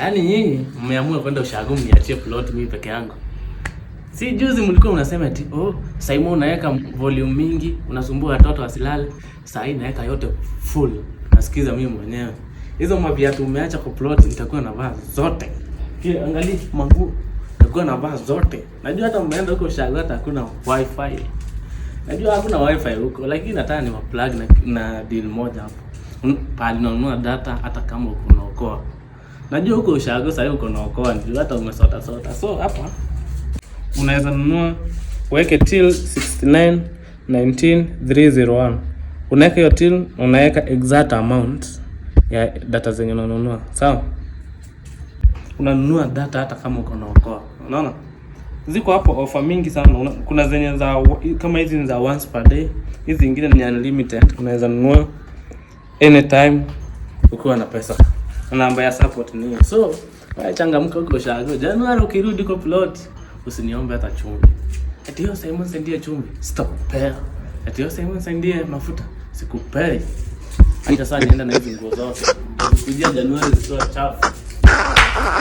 Yaani nyinyi mmeamua kwenda ushago mniachie plot mimi peke yangu. Si juzi mlikuwa mnasema eti, "Oh, Simon, unaweka volume mingi, unasumbua watoto wasilale." Saa hii naweka yote full. Nasikiza mimi mwenyewe. Hizo maviatu umeacha kwa plot nitakuwa navaa zote. Pia angalia manguo. Nitakuwa navaa zote. Najua hata mmeenda huko ushago hata hakuna WiFi. Najua hakuna WiFi huko, lakini nataka ni plug na deal moja hapo. Pahali unanunua data hata kama uko unaokoa. Najua huko ushago sasa uko unaokoa, ndio hata umesota sota. So hapa unaweza nunua, uweke till 69 19 301. Unaweka hiyo till, unaweka exact amount ya data zenye unanunua, sawa? Unanunua data hata kama uko unaokoa, unaona? Ziko hapo offer mingi sana. Kuna zenye za kama hizi ni za once per day, hizi zingine ni unlimited, unaweza nunua anytime ukiwa na pesa. Namba ya support ni hiyo. So wewe changamka huko ushago. Januari ukirudi kwa plot, usiniombe hata chumvi. Ati hiyo Simon sendie chumvi, sitakupea. Ati hiyo Simon sendie mafuta, sikupei. Acha sasa nienda na hizi nguo zote. Kujia Januari zikiwa chafu.